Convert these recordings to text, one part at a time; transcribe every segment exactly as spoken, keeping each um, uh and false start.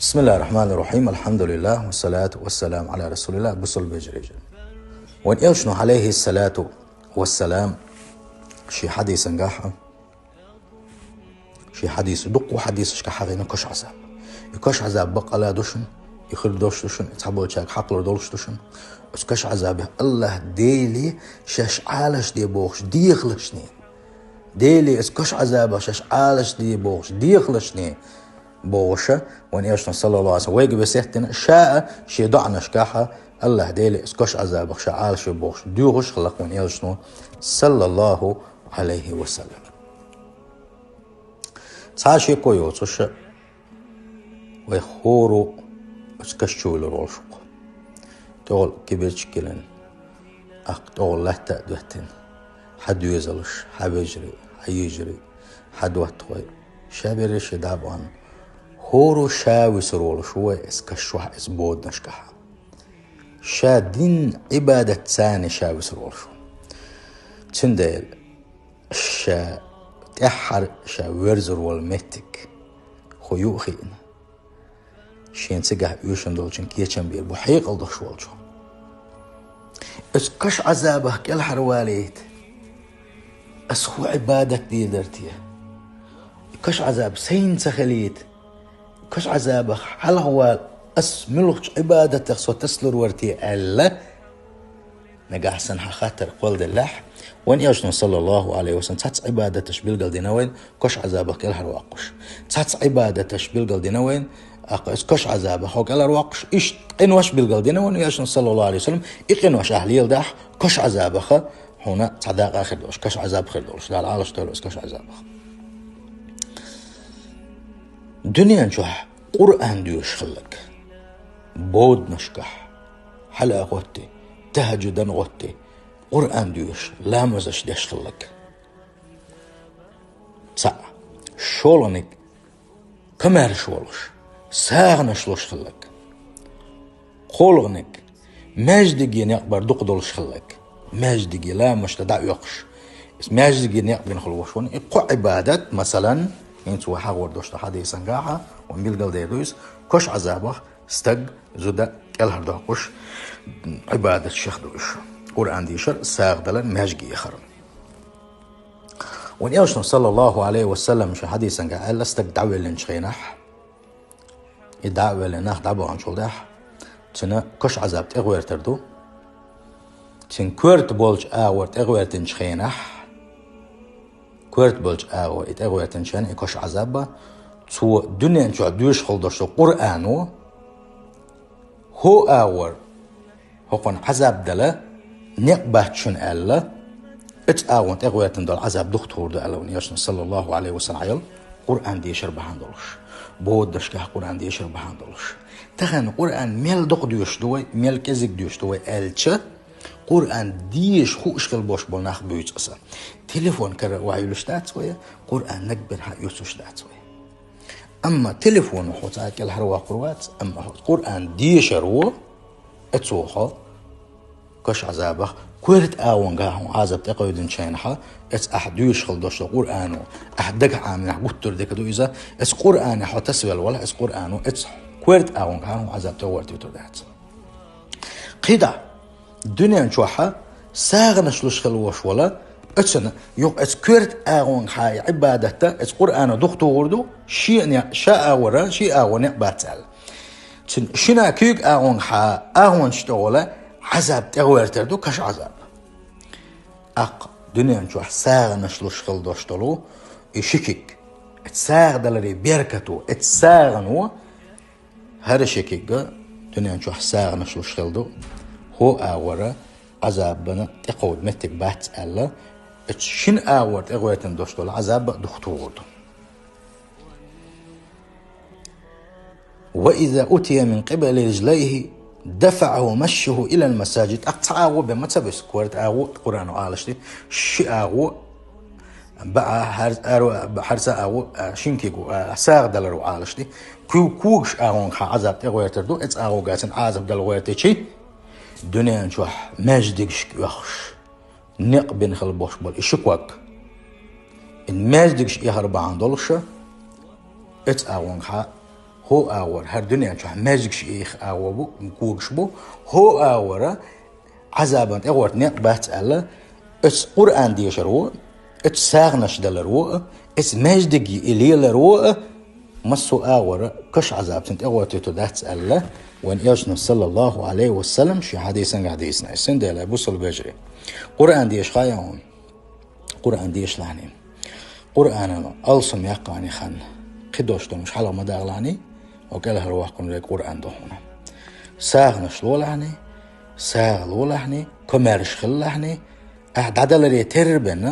بسم الله الرحمن الرحيم. الحمد لله والصلاة والسلام على رسول الله. Бусалба вежарий. Вайн Элчано, عليه الصلاة والسلام, ший хьадисангахьа, ший хьадис, дуккха хьадисашка хьахийна кошан Ӏазаб. И кошан Ӏазаб бакъ ала ду шуна, и хир долуш ду шуна, и цхьаболчаьрга хьакхалур долуш ду шуна. Оцу кошан Ӏазабах АллахӀ Деле шаьш Ӏалашде бохуш дехалашний. Деле оцу кошан Ӏазабах шаьш Ӏалашде бохуш дехалашний. Бохуша, вайн Элчано, саллаллаху Ӏалайхи ва саллам, вайга весет дина, ша а шен доӀанашкахьа, АллахӀ Деле оцу кошан Ӏазабах ша Ӏалашве бохуш, доьхуш хилла вайн Элчано, саллаллаху Ӏалайхи ва саллам. Цхьа шеко йоцуша, вай хӀора оцу каш чу вуьлур волуш ву-кх. ТӀехула кибирчик йиллина, ахка тӀехула латта а доьттина, хьан доьзалш, хьан вежарий, хьан йижарий, хьан доттагӀий, ша берриш а дӀа а бахна, хӀора ша вуьсур волуш ву вай оцу каш чохь, оцу боданашкахьа. Ша дин, Ӏибадат царна ша вуьсур волуш ву. Цундела ша тӀаьххьара ша верзур волу меттиг хӀун ю а хиъна, шена цигахь оьшуш долчун кечам бийр бу хьекъал долуш волчо. Оцу кошан Ӏазабах кӀелхьарвалийта ас хӀун Ӏибадат дийр дара те? Кошан Ӏазаб сайна ца хилийта, кошан Ӏазабах хьалхавала ас муьлхачу Ӏибадатах со тасалур вара те аьлла, нагахь санна хьан хаттар кхолладеллехь, вайн Элчано, саллаллаху Ӏалайхи ва саллам, цхьацца Ӏибадаташ билгалдина вайна кошан Ӏазабах кӀелхьарваккхуш. Цхьацца Ӏибадаташ билгалдина вайна, аккха оцу кошан Ӏазабах хьо кӀелхьарваккхуш, иштта къинош билгалдина вайна вайн Элчано, саллаллаху Ӏалайхи ва саллам, и къинош ахь леладахь, кошан Ӏазабаха хьуна цхьа дакъа хир долуш, кошан Ӏазаб хир долуш, Дала Ӏалашдойла оцу кошан Ӏазабах. Дуьнен чохь Къуръан доьшуш хилларг, боданашкахь, хьала а гӀоттий, тахьаджудан а гӀоттий, Къуръан доьшуш, ламазаш деш хилларг. Цхьаъ, шолгӀаниг, комаьрша волуш, сагӀанаш луш хилларг. КхоалгӀаниг, маьждиге некъ бар дукха долуш хилларг, маьждиге ламазаш дан дӀа а оьхуш, иза маьждиге некъ бина хила волуш ву-кх. И кхо Ӏибадат, масалан, хӀинца вай хьахор долуш долу хьадисангахьа вайна билгалдер ду иза, кошан Ӏазабах стаг, зуда кӀелхьардоккхуш Ӏибадатех ду уьш. Къуръан дешар, сагӀа далар, маьждиге яхар. Вайн Элчано, саллаллаху Ӏалайхи ва саллам, шен хьадисангахь аьлла, стаг дӀавоьллинчу хенахь, и дӀа а воьллина нах дӀабаханчул тӀаьхьа, цуьнан кошан Ӏазаб тӀегӀертар ду. Цуьнан коьрта болчу агӀор тӀегӀертинчу хенахь, коьрта болчу агӀор и тӀегӀертинчу хенахь, и кошан Ӏазаб, цо дуьнен чохь доьшуш хила долуш долу Къуръано, хӀокху агӀор хӀокхунна Ӏазаб дала некъ бац шуна аьлла, оцу агӀор тӀегӀертина долу Ӏазаб духтухур ду аьлла вайн Элчано, саллаллаху Ӏалайхи ва саллам, хьайолу Къуръан дешар бахьана долуш, боданашкахь Къуръан дешар бахьана долуш. Тахана Къуръан мел дукха доьшуш ду вай, мел кӀезиг доьшуш ду вай аьлча, Къуръан деша хууш хила болуш болу нах буьйцу аса. Телефон кара охьайуьллуш дац вай, Къуръан нагбина хьаоьцуш дац вай. Амма телефоно хьо цкъа кӀелхьарвоккхур вац, амма хьо Къуръан дешаро, оцо хьо кошан Ӏазабах, коьрта агӀонгахь хьуна Ӏазап тӀекховдинчу хенахь, оцу ахь доьшуш хила долуш долу Къуръано, ахь дагахь Ӏамийнехь гуттар а дика ду иза, оцу Къуръанехь хьо тасавелла валахь, оцу Къуръано оцу коьрта агӀонгахь хьуна Ӏазап тӀегӀортуьйтур дац. КхидӀа, дуьнен чохь сагӀанаш луш хила волуш волу, оцунна юха оцу коьрта агӀонгахь и Ӏибадат оцу Къуръано духтухур ду, шен а некъ, ша агӀора, шен агӀор некъ бац аьлла. Цуьнан шина куьйга агӀонгахь агӀончу тӀехула Ӏазаб тӀегӀертар ду, кошан Ӏазаб. Аккха дуьнен чохь сагӀанаш луш хила долуш долу и ши куьг, оцу сагӀа даларе беркато, оцу сагӀано, хӀара ши куьг дуьнен чохь сагӀанаш луш хила ду, хӀокху агӀора Ӏазабана тӀекховда меттиг бац аьлла, оцу шина агӀор тӀегӀертина долуш долу Ӏазаб духтухур ду. وإذا أتي من قبل رجليه دفعه مشيه إلى المساجد. ТӀаккха цхьа агӀо бен ма ца буьсу, коьрта агӀо Къуръано Ӏалашди, ши агӀо баьӀа, хӀар-, аро-, хӀара цхьа агӀо, а, шина куьго, а, сагӀа даларо Ӏалашди. Куьг-, когаш агӀонгахь Ӏазап тӀегӀертар ду, оцу агӀонгахь цуьнан Ӏазап дала гӀертичи, дуьнен чохь маьждигашка оьхуш некъ бина хила болуш болу и ши ког. И маьждигаш эхар бахьана долуша, оцу агӀонгахь ХӀо агӀор, хӀара дуьнен чохь маьждигаш эха агӀо бу, когаш бу, хӀо агӀора Ӏазабан тӀегӀорта некъ бац аьлла, оцу Къуръан дешар ву, оцу сагӀанаш далар ву, оцу маьждиге и лелар ву, массо а агӀора каш Ӏазаб цунна тӀегӀортийто дац аьлла, вайн Элчано, саллаллаху Ӏалайхи ва саллам, шен хьадисангахь дийцина. Цундела, бусалба вежарий, Къуръан деша хаьий хьуна? Къуръан деша лахьний. Къуръанан алсам яккхалахьний ханна. Кхидолуш долуш хьалха ма дахалахьний, хьо кӀелхьарваккхунарг Къуръан ду хьуна. СагӀанаш лолахьний, сагӀа лолахьний, комаьрша хилалахьний, ахь дӀадаларе терра бен,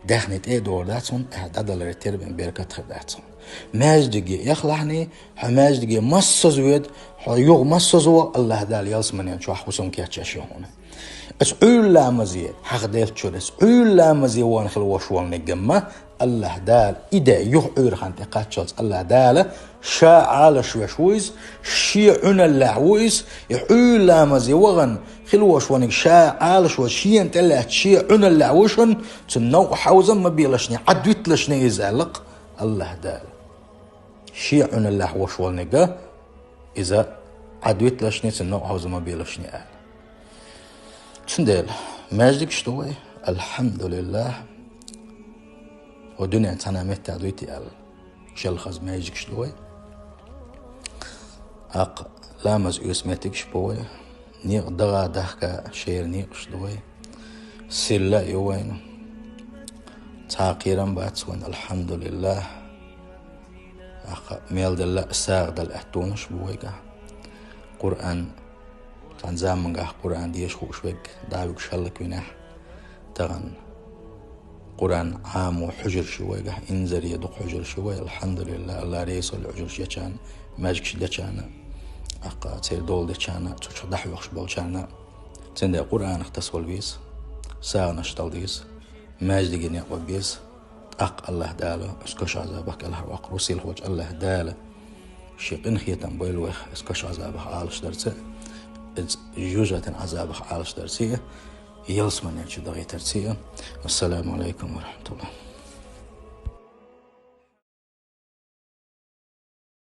даьхни тӀе а догӀур дац хьуна, ахь дӀадаларе терра бен беркат хир дац хьуна. Маьждиге эхалахьний, хьо маьждиге массаза воьду, хьо юха массаза ваха, АллахӀ Дала ялсаманен чохь хӀусам кечъеш ю хьуна. Оцу Ӏуьйра ламазе, хьаха деллачуьра, оцу Ӏуьйра ламазе вахана хила вош волниг ма, АллахӀ Дала, и де юха Ӏуьйра хан тӀе кхаччалц АллахӀ Дала, ша Ӏалаш веш ву иза, шен Ӏуьналлехь ву иза, и Ӏуьйра ламазе вахана хила вош волниг ша Ӏалаш веш, шена тӀелаьцна шен Ӏуьналлехь ву шуна, цунна новкъа хьовзам ма белашний, Ӏадвитлашний иза аьлла-кх АллахӀ Дала. Шен Ӏуьналлехь вош волниг, иза Ӏадвитлашний, цунна новкъа хьовзам ма белашний аьлла. Цундела, маьждигаш ду вай, алхьамдулиллахӀ, хӀо дуьнен цхьана меттехь дуй те аьлла, шел хаза маьждигаш ду вай. ТӀаккха ламаз оьцу меттигаш бу вай, некъа дагӀа дахка шера некъаш ду вай. Сирла а ю вайна. Цхьа кхерам бац вайна, алхьамдулиллахӀ. ТӀаккха мел дала а, сагӀа дала аьттонаш бу вайгахь. Къуръан, цхьана замангахь Къуръан деша хууш верг дӀавуьгуш хӀаллаквинехь, тахана Къуръан Ӏамо хьуьжарш ю вайгахь, инзаре дукха хьуьжарш ю вай, алхьамдулиллахӀ, АллахӀ реза хуьлда хьуьжарш ечарна, маьждигаш дечарна, тӀаккха церан дола дечарна, цу чу дӀахьоьхуш болчарна. Цундела Къуръанах тасавала веза, сагӀанаш дала деза, маьждиге некъ бан беза, тӀаккха АллахӀ Дала оцу каш Ӏазабах кӀелхьарваккхар ву, сийлахьчу АллахӀ Дала шен къинхетам бойла вайх оцу каш Ӏазабах Ӏалашдарца а, иза жожагӀатан Ӏазабах Ӏалашдарца а, ялсаманен чу дахийтарца а. Ассаламу Ӏалайкум ва рахьматуллахӀ.